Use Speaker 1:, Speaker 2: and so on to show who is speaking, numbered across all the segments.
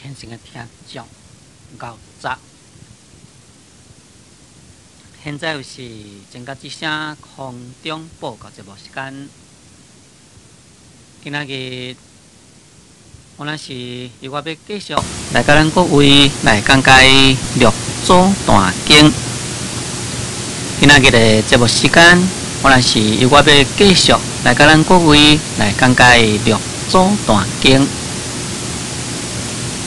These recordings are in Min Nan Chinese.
Speaker 1: 虔誠的聽眾，𠢕早。現在又是正覺之聲空中報告節目時間。今仔日，我咱是由我欲繼續來佮咱各位來講解六祖壇經。今仔日的節目時間，我咱是由我欲繼續來佮咱各位來講解六祖壇經。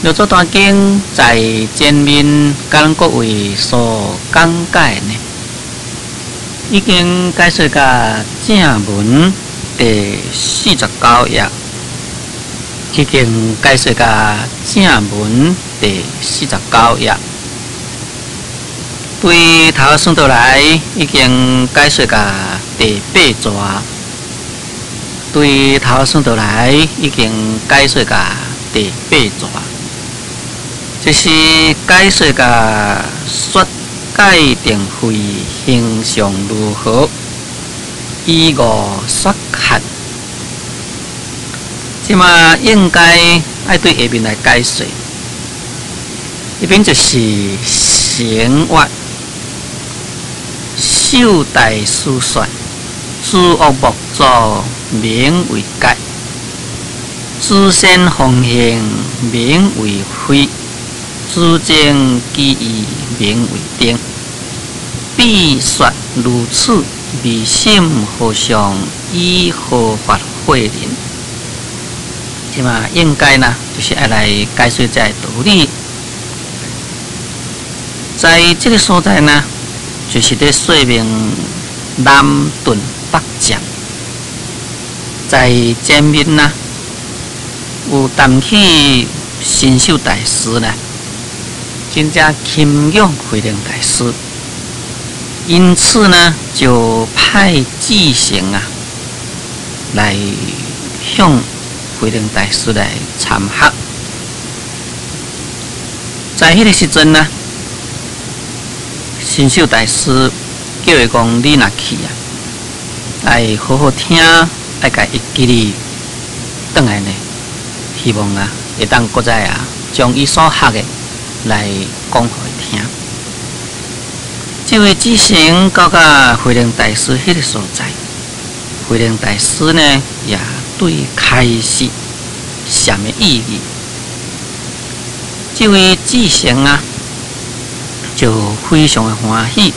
Speaker 1: 六祖壇經在前面佮咱各位所講解呢，已經解說到正文第四十九頁，已經解說到正文第四十九頁，對頭算倒來已經解說到第八逝，對頭算倒來已經解說到第八逝。這是解說甲說戒定慧形象如何，以悟說學。這馬應該愛對下面來解說，這邊就是成願受大師說，諸惡莫作，名為戒；諸善奉行，名為慧。諸證機宜，名為定。彼說如此，未審和尚以何法會人？這馬應該呢，就是愛來解說這個道理。在這個所在呢，就是佇說明南頓北漸。在前面呢，有談起神秀大師呢。真正欽仰慧能大師，因此呢，就派智誠啊來向慧能大師來參學。在彼個時陣呢，神秀大師叫伊講：你若去啊，愛好好聽，愛共伊記哩，轉來呢，希望啊，會當閣再啊，將伊所學的來講予伊聽。這位智誠到甲慧能大師彼個所在，慧能大師呢也對開示禪的意義。這位智誠啊，就非常的歡喜，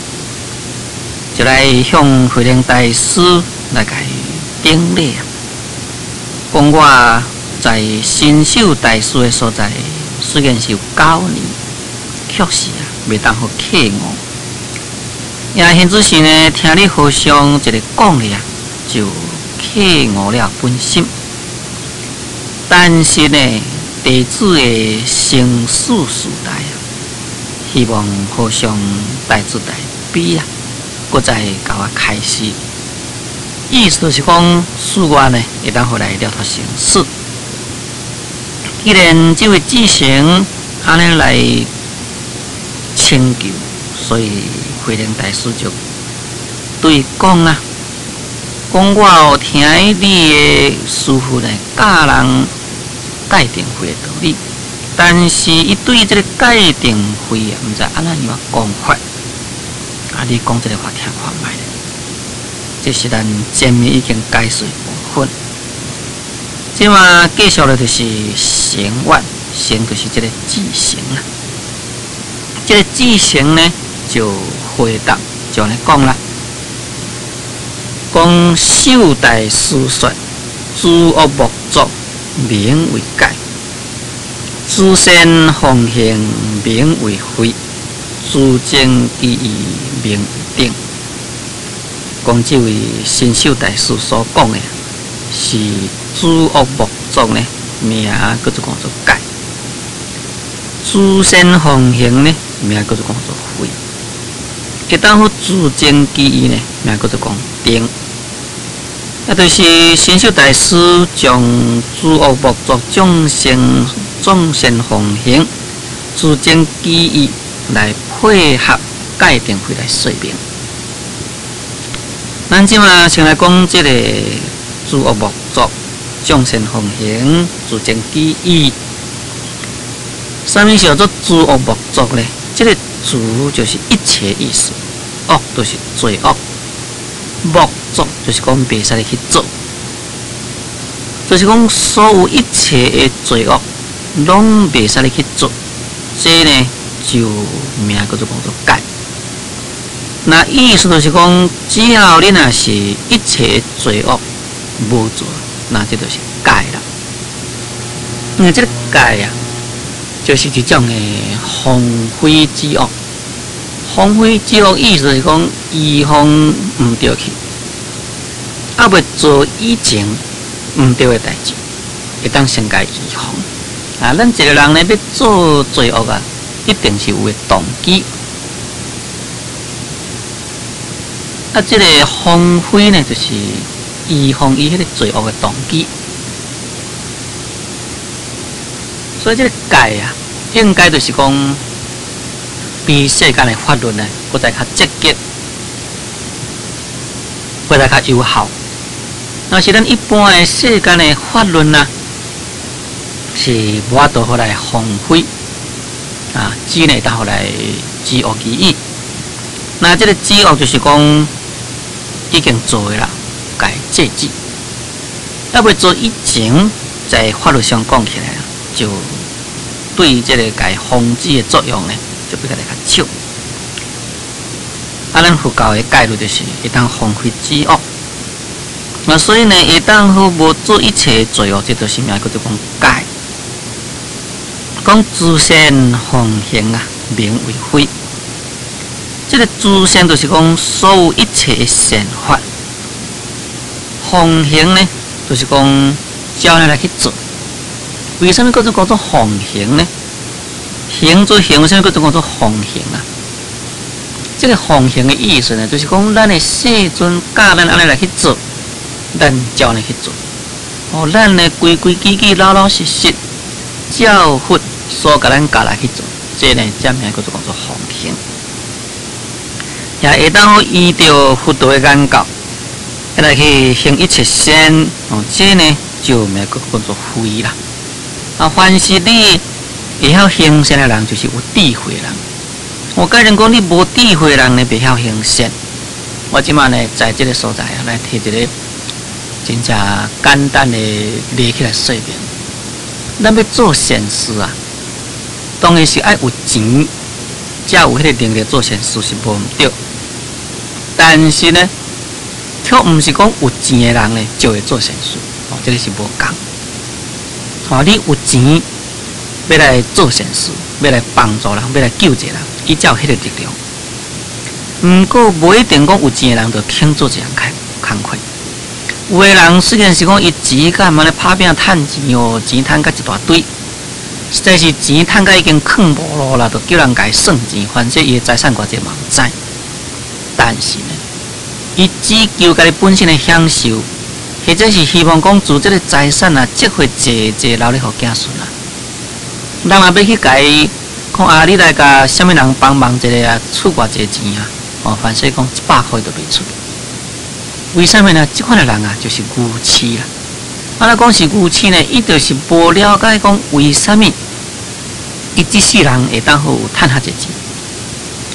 Speaker 1: 就來向慧能大師來共伊頂禮啊，講我在神秀大師的所在，雖然是有九年，確實啊，袂當予契悟。也現此時呢，聽你和尚一个講咧啊，就契悟了本心。但是呢，弟子的生死時代啊，希望和尚大慈大悲啊，閣再共我開示。意思就是講，使我呢會當予來了脫生死。既然這位智誠按呢來請求，所以慧能大師就對伊講啊，講我有聽你的師父來教人戒定慧的道理，但是伊對這个戒定慧啊，毋知按怎樣講法。啊，你講這个法聽看覓咧？這是咱前面已經解說部分。這馬繼續咧，就是成願，成就是這个智誠啦。這个智誠呢，就回答就按呢講啦，講受大師說，諸惡莫作，名為戒；諸善奉行，名為慧；諸證機宜，名為定。講這位神秀大師所講的，是諸惡莫作呢，名叫做講做戒；諸善奉行呢，名叫做講做慧；會當予諸證機宜呢，名叫做講定。啊，就是神秀大師將諸惡莫作、眾生眾善奉行、諸證機宜來配合戒定慧來說明。咱這馬先來講這个諸惡莫作、眾善奉行、諸證機宜。啥物叫做諸惡莫作呢？這个諸就是一切意思，惡就是罪惡，莫作就是講袂使去做，就是講所有一切的罪惡，攏袂使去做，這呢就名叫做講做戒。那意思就是講，只要你若是一切罪惡無做，那這就是戒啦。因為這个戒啊，就是一種的防非止惡。防非止惡意思是講，預防毋著去，猶未做以前毋對的代誌，會當先共預防。啊，咱一个人呢，欲做罪惡啊，一定是有个動機。啊，這个防非呢，就是預防伊彼个罪惡的動機。所以這个戒啊，應該就是講比世間的法律呢，閣再較積極，閣再較有效。若是咱一般的世間的法律啊，是無法度予來防非啊，只能當予來止惡而已。那這个止惡就是講已經做的啦，共制止。猶未做以前，在法律上講起來，就對這个共防止的作用呢，就比較來較少。啊，咱佛教的戒律就是會當防非止惡。那所以呢，會當好無做一切罪惡，這就是名叫做講戒。講諸善奉行啊，名為慧。這个諸善就是講所有一切的善法，奉行呢，就是講照按呢來去做。為啥物叫做講做奉行呢？行做行，為啥物叫做講做奉行啊？這个奉行的意思呢，就是講咱的世尊教咱按呢來去做，咱照按呢去做。哦，咱呢規規矩矩、老老實實，照佛所共咱教來去做，這呢才名叫做講做奉行。也會當依著佛道的言教，來去行一切善，哦，這呢就名叫做慧啦。啊，凡是你會曉行善的人，就是有智慧的人。我假如講你無智慧的人呢，袂曉行善。我這擺呢，在這个所在啊，來提一个真正簡單的例起來說明。咱欲做善事啊，當然是愛有錢，才有彼个能力做善事是無毋對。但是呢，卻毋是講有錢的人呢就會做善事，哦，這个是無仝。哦，你有錢欲來做善事，欲來幫助人，欲來救濟人，伊才有彼个力量。毋過無一定講有錢的人就肯做這項工課。有的人雖然是講伊錢甲按呢拍拚趁錢哦，錢趁甲一大堆，實在是錢趁甲已經囥無路啦，就叫人共伊算錢，反正伊的財產偌濟嘛毋知。但是呢，伊只求家己本身的享受，或者是希望講自這个財產啊，積回濟濟留咧予子孫啊。人若欲去共伊講啊，你來共啥物人幫忙一下啊，出偌濟錢啊？哦，凡勢講100箍伊都袂出。為啥物呢？這款的人啊，就是愚癡啦。啊，若講是愚癡呢，伊就是無了解講為啥物伊這世人會當好有趁遐濟錢。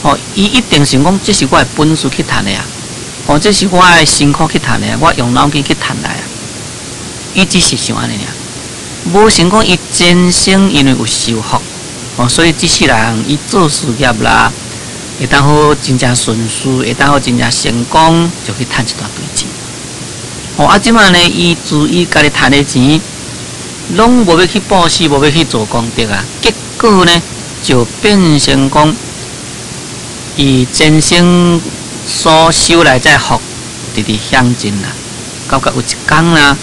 Speaker 1: 哦，伊一定想講這是我的本事去趁的啊，哦，這是我的辛苦去趁的啊，我用腦筋去趁來啊。伊只是想按呢爾，無想講伊前生因為有修福，哦，所以這世人伊做事業啦，會當好真正順遂，會當好真正成功，就去趁一大堆錢。哦，啊，這擺呢，伊自伊家己趁的錢，攏無欲去布施，無欲去做功德啊，結果呢，就變成講，伊前生所修來這福，直直享盡啦，到甲有一工啦，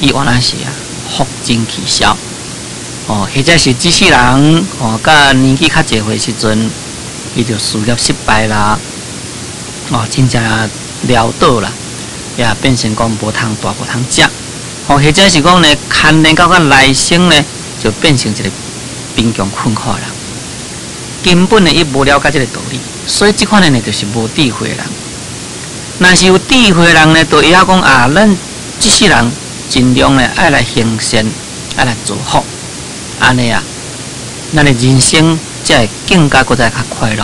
Speaker 1: 伊原來是啊，福盡氣消。哦，或者是這世人哦，甲年紀較濟歲時陣，伊就事業失敗啦，哦，真正潦倒啦，也變成講無通大無通食。哦，或者是講呢，牽連到甲來生呢，就變成一個貧窮困苦的人。根本呢，伊無了解這个道理，所以這款的呢，就是無智慧的人。若是有智慧的人呢，就會曉講啊，咱這世人盡量呢，愛來行善，愛來造福，按呢啊，咱的人生才會更加閣再較快樂，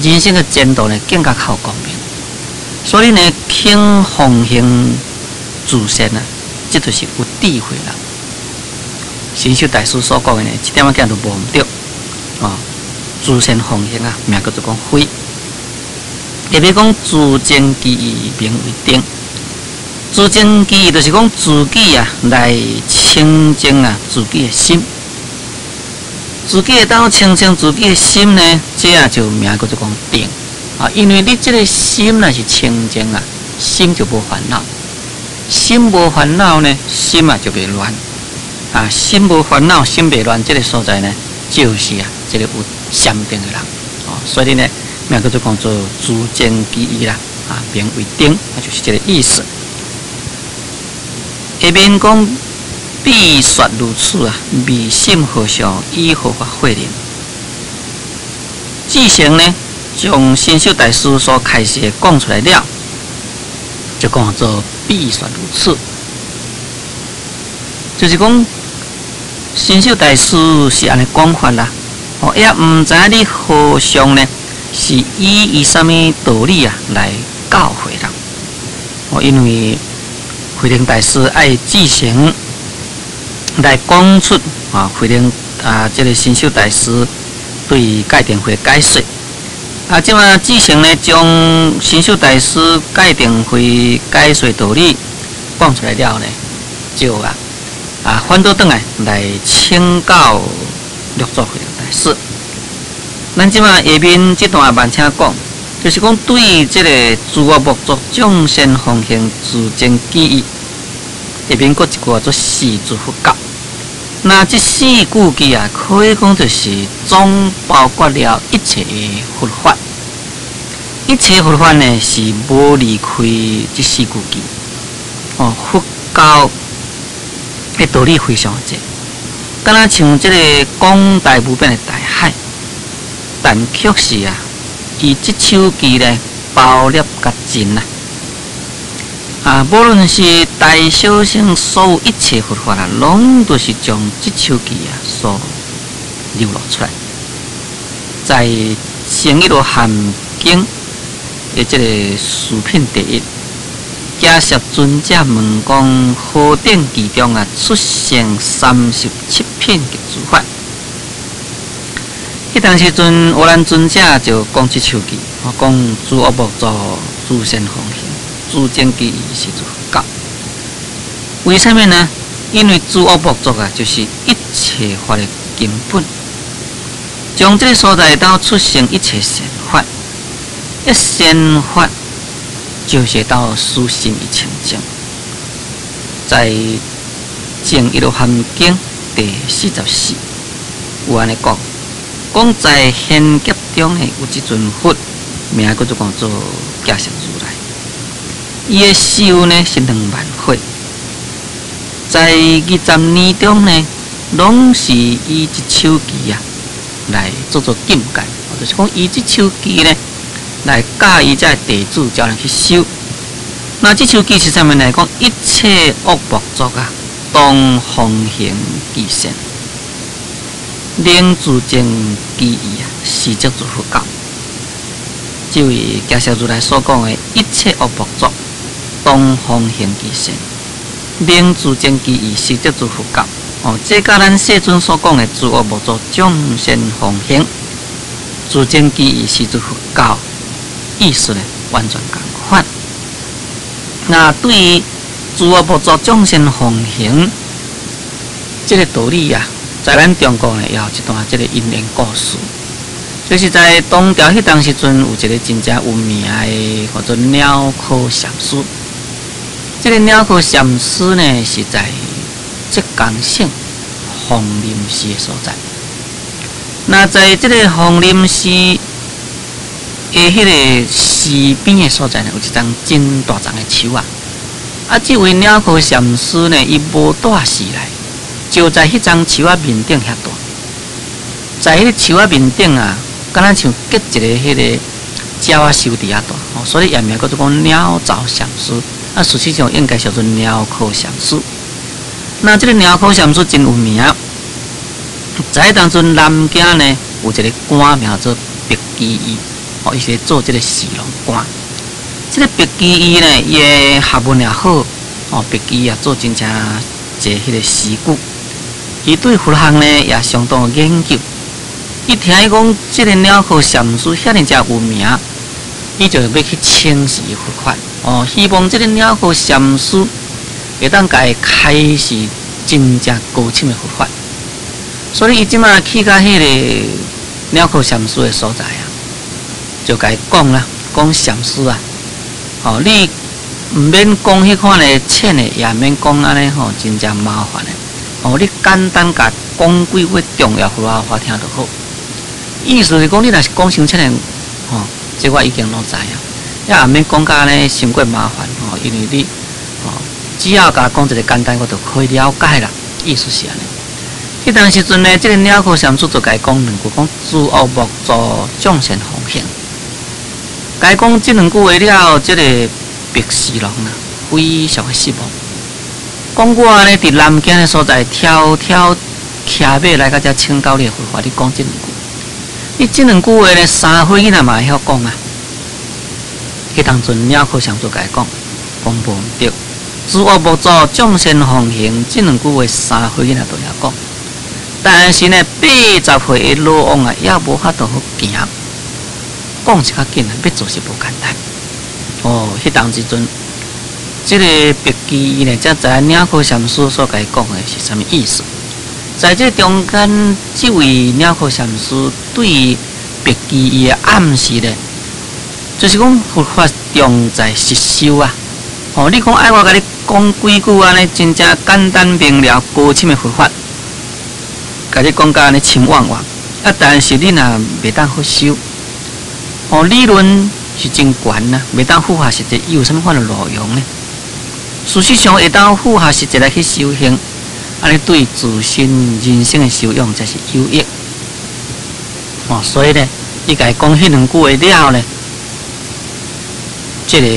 Speaker 1: 人生的前途呢更加較有光明。所以呢，肯奉行慈善啊，這就是有智慧啦。神秀大師所講的呢，一點仔仔都無毋對。哦，慈善奉行啊，名叫做講慧。特別講自證其義名為定，自證其義就是講自己啊來清淨啊自己的心，自己會當清淨自己的心呢，這啊就名叫做講定啊。因為你這個心若是清淨啊，心就無煩惱，心無煩惱呢，心啊就袂亂啊。心無煩惱，心袂亂，這個所在呢，就是啊，這個有禪定的人哦。所以呢，名叫做講做自證其義啦，啊，名為定，啊，就是這個意思。下面講彼說如此啊，未審和尚以何法誨人？智成呢，將神秀大師所開示的講出來了，就講做彼說如此，就是講神秀大師是按呢講法啦。哦，也毋知影你和尚呢，是以伊啥物道理啊來教誨人？哦，因為慧能大師愛智成來講出啊，慧能啊，這個神秀大師對戒定慧解說。啊，這馬智成呢，將神秀大師戒定慧解說道理講出來了呢，就啊啊反倒轉來來請教六祖慧能大師。咱這馬下面這段慢請講，就是講對這個諸惡莫作，眾善奉行，自證其義，下面閣一句做四句佛教。那這四句偈啊，可以講就是總包括了一切的佛法。一切佛法呢，是無離開這四句偈。哦，佛教的道理非常濟，敢若像這個廣大無邊的大海，但卻是啊，伊這首偈呢，包攝甲盡啊！啊，無論是大小乘所有一切佛法啊，攏都是將這首偈啊所流露出來。在《聖一羅漢經》的這個四品第一，迦葉尊者問講：何等其中啊出現37品的諸法？彼當時陣，阿難尊者就講這首偈，講諸惡莫作，諸善奉行，自證其義是諸佛教。為啥物呢？因為諸惡莫作啊，就是一切法的根本。將這個所在當出現一切善法，一善法就是到使心意清淨。在《淨一羅漢經》第44有按呢講，講在賢劫中呢，有一尊佛，名叫做講做迦葉如來。伊的壽呢是2萬歲，在20年中呢，攏是以這首偈啊來做做禁戒，就是講以這首偈呢來教伊這弟子教人去修。那這首偈是啥物來講？一切惡莫作啊，當奉行其善，能自證其義啊，是則諸佛教。這位迦葉如來所講的一切惡莫作，當奉行其善，能自證其義，是則諸佛教。哦，這佮咱世尊所講的諸惡莫作，眾善奉行，自證其義，是諸佛教，意思呢完全仝款。那對於諸惡莫作，眾善奉行這個道理啊，在咱中國呢，也有一段這個因緣故事，就是在唐朝彼當時陣，有一個真正有名的，叫做鳥窠禪師。這個鳥窠禪師呢，是在浙江省鳳林寺的所在。那在這個鳳林寺的彼個寺邊的所在呢，有一叢真大叢的樹仔。啊，這位鳥窠禪師呢，伊無蹛寺內，就在彼叢樹仔面頂遐蹛。在彼個樹仔面頂啊，敢若像結一個彼個鳥仔收佇遐蹛，哦，所以伊名叫做講鳥巢禪師。啊，事實上應該叫做鳥窠禪師。那這個鳥窠禪師真有名，在當陣南京呢，有一个官名做白居易，哦，伊是做這个侍郎官。這个白居易呢，伊的學問也好，哦，白居易也做真正濟彼个詩句，伊對佛學呢也相當有研究。伊聽伊講這个鳥窠禪師遐爾遮有名，伊就欲去請示佛法，哦，希望這个鳥窠禪師會當共伊開示真正高深的佛法。所以伊這馬去到彼个鳥窠禪師的所在啊，就共伊講啦，講禪師啊，哦，你毋免講彼款的淺的，也毋免講按呢吼，真正麻煩的。哦，你簡單共講幾句重要佛法予我聽就好。意思是講，你若是講傷淺的，吼，這我已經攏知影，也毋免講甲按呢傷過麻煩吼，因為你吼，只要共講一个簡單，我就可以了解啦。意思是按呢。彼當時陣呢，這个鳥窠禪師就共伊講兩句，講諸惡莫作，眾善奉行。共伊講這兩句話了，這个白侍郎啊，非常的失望。講我按呢佇南京的所在，迢迢騎馬來到遮請教你的佛法，你講這兩句，你這兩句話呢，3歲囡仔嘛會曉講啊。彼當陣鳥窠禪師共伊講，講無毋對，諸惡莫作，眾善奉行，這兩句話3歲囡仔都會曉講。但是呢，80歲的老翁啊，也無法度好行。講是較緊啊，欲做是無簡單。哦，彼當時陣，這个白居易呢，才知影鳥窠禪師所共伊講的是啥物意思。在這中間，這位鳥窠禪師對白居易的暗示呢，就是講佛法重在實修啊。哦，你講愛我共你講幾句按呢，真正簡單明了高深的佛法，共你講甲按呢深往往，啊！但是你若袂當好修，哦，理論是真懸啊，袂當符合實際，伊有啥物款的路用呢？事實上，會當符合實際來去修行，按呢對自身人生的修養才是有益。哦，所以呢，伊共伊講彼兩句話了呢，這个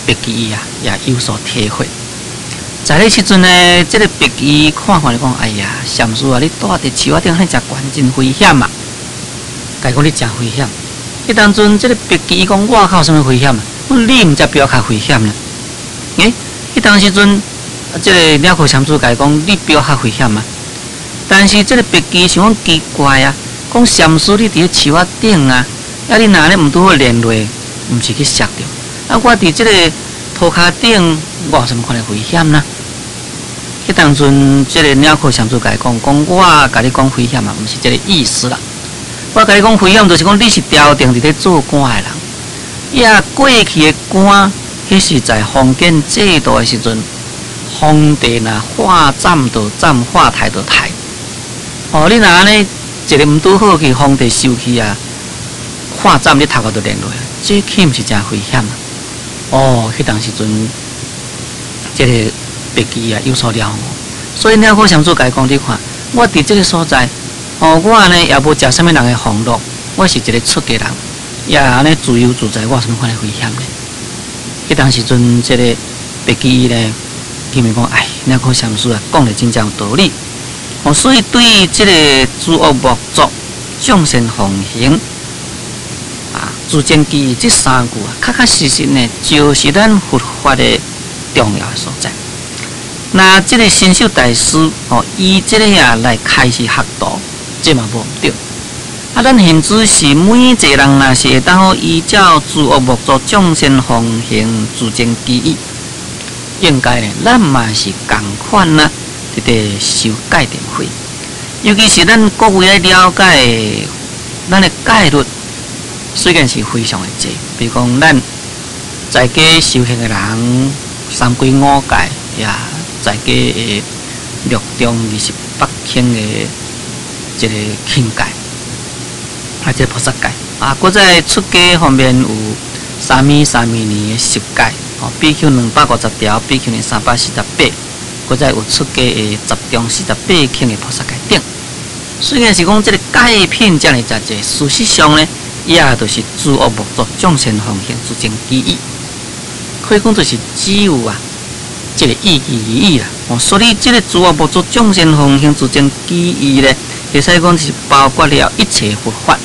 Speaker 1: 白居易啊，也有所體會。在彼時陣呢，這个白居易看看就講：哎呀，禪師啊，你蹛佇樹仔頂，彼遮懸真危險啊！共伊講你誠危險。彼當陣，這个白居易講：我較有啥物危險啊？你毋才比我較危險呢。欸，彼當時陣，這个鳥窠禪師共伊講：你比我較危險啊！但是這个白居易想講奇怪啊，講禪師你佇咧樹仔頂啊，啊你若按呢毋拄好連落，毋是去摔著？啊，我佇這个塗跤頂，我有啥物款的危險呢？彼當陣，這个鳥窠禪師共伊講：講我共你講危險啊，毋是這个意思啦。我共你講危險，就是講你是朝廷佇咧做官的人，也過去的官，彼是在封建制度的時陣，皇帝若話斬就斬，話刣就刣。哦，你若按呢一个毋拄好去，皇帝生氣啊，話斬你頭殼就連落，這豈毋是誠危險啊？哦，彼當時陣，這个白居易啊有所了悟，所以鳥窠禪師共伊講：你看，我佇這个所在，哦，我呢也無食啥物人的俸祿，我是一个出家人，也按呢自由自在，我有啥物款的危險呢？彼當時陣，這个白居易呢，伊咪講：哎，鳥窠禪師啊，講的真正有道理。哦，所以對這个諸惡莫作，眾善奉行，啊，自淨其意這三句啊，確確實實呢，就是咱佛法的重要的所在。那這个神秀大師哦，以這个啊來開示學道，這嘛無毋對。啊，咱現在是每一個人若是會當好依照諸惡莫作，眾善奉行，自淨其意，應該呢，咱嘛是仝款啊，佇咧修戒定慧。尤其是咱各位愛了解，咱的戒律雖然是非常的濟，比如講咱在家修行的人，三歸五戒也在家的六中28輕的這个輕戒，啊，這个菩薩戒啊，閣在出家方面有沙彌、沙彌尼的十戒，哦，比丘250條，比丘尼348，閣再有出家的10中48輕的菩薩戒等。雖然是講這个戒品遮爾濟濟，事實上呢，也就是諸惡莫作，眾善奉行，自淨其意。可以講就是只有啊，這个意義而已啦。哦，所以這个諸惡莫作，眾善奉行，自淨其意咧，會使講是包括了一切佛法。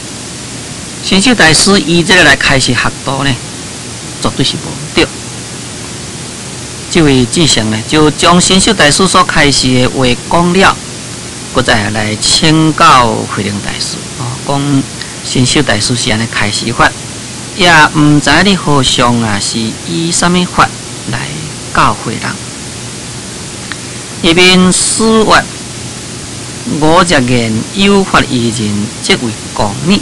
Speaker 1: 神秀大師以這个來開示學道呢，絕對是無對。這位智成呢，就將神秀大師所開示的話講了，閣再來請教慧能大師哦，講神秀大師是按呢開示法，也毋知你和尚啊是以啥物法來教誨人。下面師曰：我若言有法於人，則為誑你。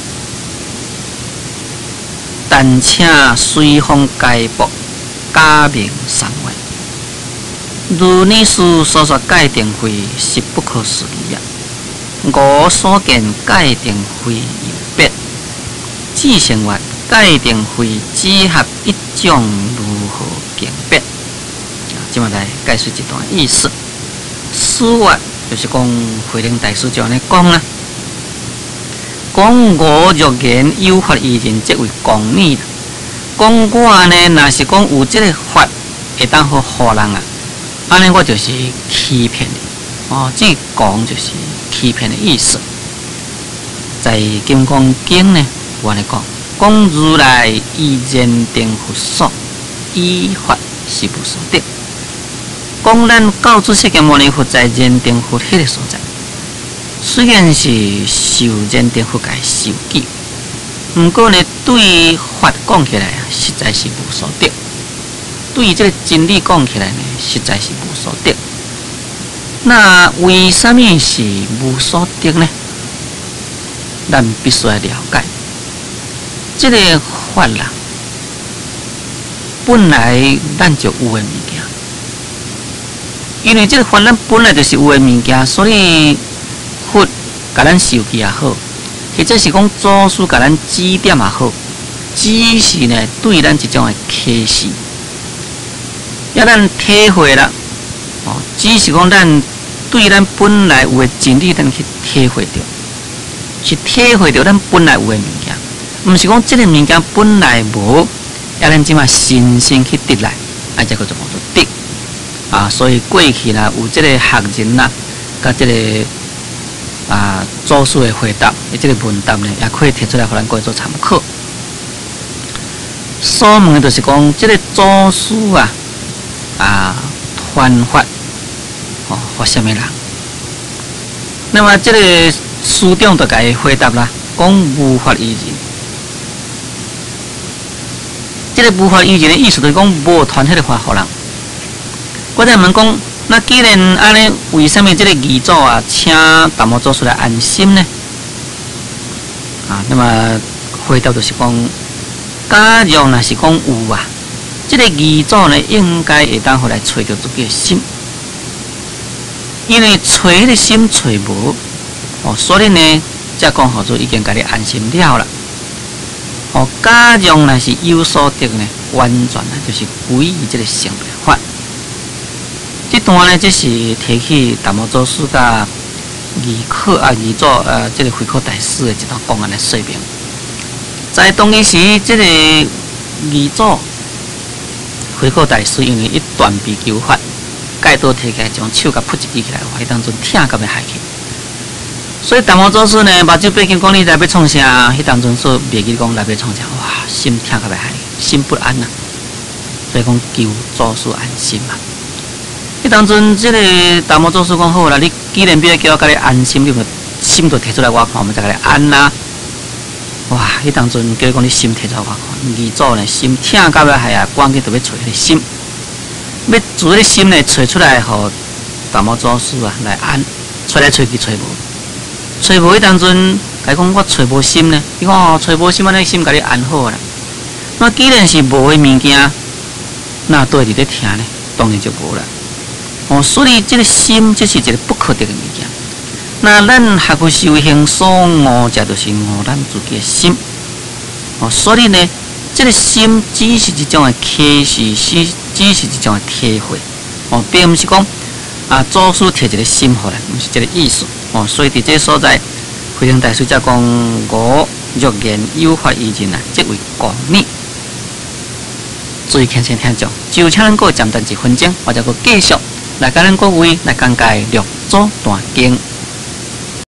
Speaker 1: 但請隨方解縛，假名三願。如你師所說戒定慧，實不可思議啊！我所見戒定慧有別，智成曰：戒定慧只合一種，如何鑑別？啊，這馬來解釋這段意思。師曰就是講慧能大師就按呢講啦，講我若言有法於人，則為誑你。講我呢，若是講有這个法會當予予人啊，按呢我就是欺騙的哦。這講就是欺騙的意思。在《金剛經》呢，有按呢講，講如來以認定佛所，以法是無所得。講咱教主釋迦牟尼佛在認定佛彼个所在，雖然是受認定佛界受記，毋過呢，對法講起來啊，實在是無所得；對這个真理講起來呢，實在是無所得。那為啥物是無所得呢？咱必須來了解，這个法啦，本來咱就有的物件。因為這个法咱本來就是有的物件，所以佛共咱授記也好，或者是講祖師共咱指點也好，只是呢對咱一種的啟示，予咱體會啦。哦，只是講咱對咱本來有的真理，咱去體會著，是體會著咱本來有的物件，毋是講這个物件本來無，予咱這馬新鮮去得來，啊，這個就叫做得。啊，所以過去啦，有這个學人啦，佮這个祖師的回答，這个問答呢，也可以提出來，予咱各位做參考。所問的就是講，這个祖師啊，傳法哦，予啥物人？那麼這个師長就共伊回答啦，講無法於人。這个無法於人的意思就是講，無傳彼个法予人。我再問講，那既然按呢，為啥物這个二祖啊，請達摩祖師來安心呢？啊，那麼回答就是講，假如若是講有啊，這个二祖呢，應該會當予來揣著自己的心，因為揣彼个心揣無，哦，所以呢，才講予做已經共你安心了啦。哦，假如若是有所得呢，完全啊就是歸於這个成白法。這段呢，這是提起達摩祖師佮二可啊二祖這个慧可大師的一段公案來說明。在當時，這个二祖慧可大師因為伊斷臂求法，戒刀提起來將手共噗一支起來，彼當陣疼甲欲害去。所以達摩祖師呢，目睭閉緊講你來欲創啥？彼當陣說袂記講來欲創啥？哇，心疼甲欲害，心不安啊。所以講求祖師安心嘛。彼當陣，這个達摩祖師講好啦，你既然欲叫我共你安心，你就心就提出來我看，我才共你安啦。哇！彼當陣叫伊講你心提出來我看，二祖呢心疼甲欲害啊，趕緊就欲揣彼个心，欲揣彼个心呢，揣出來予達摩祖師啊來安，揣來揣去揣無，揣無彼當陣，共伊講我揣無心呢，伊講哦，揣無心，按呢心共你安好啦。那既然是無的物件，那佗佇咧疼呢？當然就無啦。哦，所以這个心，這是一个不可得的物件。那咱學佛修行所悟者，就是悟咱自己的心。哦，所以呢，這个心只是一種的啟示，是只是一種的體會。哦，並毋是講啊，祖師提一个心予咱，毋是這个意思。哦，所以佇這个所在，慧能大師才講：我若言有法於人啊，則為誑你。注意聽先聽眾，就請咱各位暫停一分鐘，我再閣繼續來共咱各位來講解六祖壇經。